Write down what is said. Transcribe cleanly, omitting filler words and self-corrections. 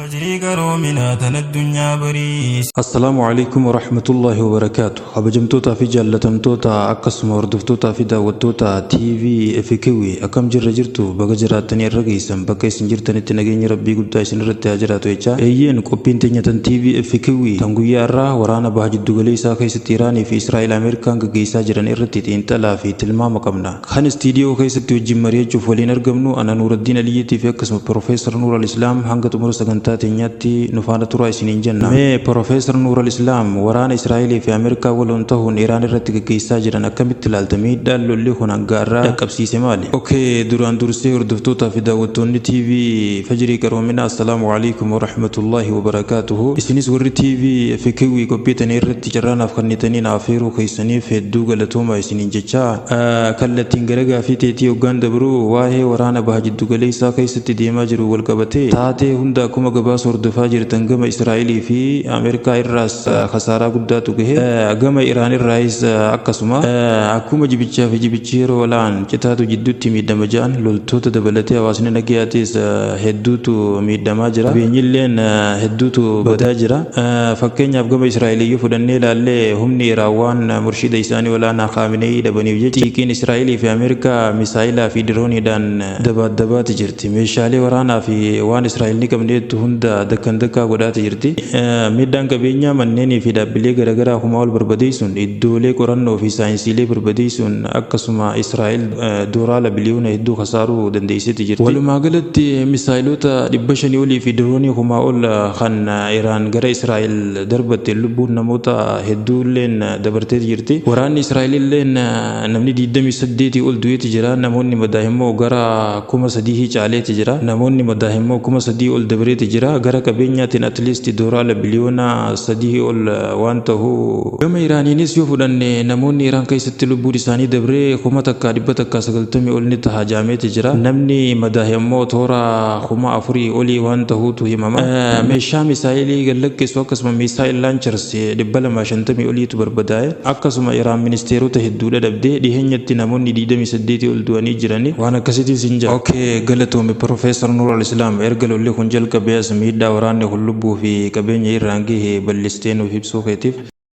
Fajrii qaroominaa tan addunyaa bariis. Assalaamu Aleykum Warahmatullaahi Wabarakaatuh Kabajamtootaa fi jaallatamtoota akkasuma hordoftootaa fi daawwattoota TV FQW akkam jirra jirtu baga jiraattanii irra geessan bakka isin jirtanitti nageenyi Rabbii guddaa isin irratti haa jiraatu jechaa eeyyeen qophiin teenya tan TV FQW tan guyyaa irraa waraana baha jiddugaleessaa keessatti Iraanii fi Israa'el Ameerikaan gaggeessaa jiran irratti xiinxalaa fi tilmaama qabna. Kan istiidiyoo keessatti wajjin mari'achuuf waliin argamnu ana Nuuraddiin Aliyyiitii fi akkasuma Pirofeesar Nuur Al-Islaam hanga xumura sagantaa teenyaatti nu faana turaa isiniin jenna. Mee Pirofeesar Nuur Al-Islaam waraana Israa'elii fi Ameerikaa waloon tahuun Iraan irratti gaggeessaa jiran akkamitti ilaalta? Miidhaan lolli kun hanga har'aa dhaqqabsiise maali? Ok duraan dursee hordoftootaa fi daawwattoonni TV Fajrii Qaroominaa Assalaamu Aleykum Warahmatullaahi Wabarakaatuhu. Isinis warri TV FQ qophii tana irratti carraa naaf kennitanii na afeeruu keessaniif hedduu galatoomaa isiniin jechaa. Kallattiin gara gaaffii teetii hoggaan dabru, waahee waraana Baha Jiddu-galeessaa keessatti deemaa jiruun wal-qabatee, taatee hunda akkuma gabaasa hordofaa jirtan gama Israa'elii fi Ameerikaa irraas kasaaraa guddaatu gahe. Gama Iraan irraayis akkasuma. Akkuma jibichaa fi jibichi yeroo wala'an citaatu jidduutti miidhama ja'an, loltoota dabalatee hawaasni nagayaatis hedduutu miidhamaa jira. Qabeenyilleen hedduutu badaa jira. Fakkeenyaaf gama Israa'eliyyuu fudhannee ilaalle humni Iraan waan murshiida isaanii olaanaa Khaamineyii dhabaniif jecha xiiqiin Israa'elii fi Ameerikaa misaa'ilaa fi dirooniidhaan dabaaddabaati jirti. Meeshaalee waraanaa fi waan Israa'el ni qabne jettu hunda dakkan dakkaa godhaati jirti. Miidhaan qabeenyaa manneenii fi dhaabbilee garaagaraa kumaa ol barbadeessuun, iddoolee qorannoo fi saayinsiilee barbadeessuun akkasuma Israa'el dooraala biliyoona hedduu kasaaruu dandeesseeti jirti. Walumaa galatti misaa'iloota 500 olii fi diroonii kumaa ol kan Iraan gara Israa'el darbatteen lubbuun namoota hedduu illeen dabarteeti jirti. Waraanni Israa'el illeen namni 28 ol du'eeti jira. Namoonni madaahe immoo gara 3000 caaleeti jira. Namoonni madaahe immoo 3000 ol dabreeti jira. Gara qabeenyaatiin at least dooraala biliyoona 3 ol waan ta'u. Gama Iraaniinis yoo fudhanne namoonni Iraan keessatti lubbuun isaanii dabree 1190 ol ni taha jaameeti jira. Namni madaahe ammoo toora 4000 olii waan tahuutu himama. Meeshaa misaayilii gad lakkisu akkasuma missile launchers 250 oliitu barbadaa'e. Akkasuma Iraan ministeerota hedduudha dhabde. Dhiheenyatti namoonni 28 ol du'anii jirani. Waan akkasiitiin sin ja'a. Ok galatoomi Professor Nuur Al-Islaam erga lolli kun jalqabee as miidhaa waraanni kun lubbuu fi qabeenya irraan gahe bal'istee nuuf ibsuu keetiif.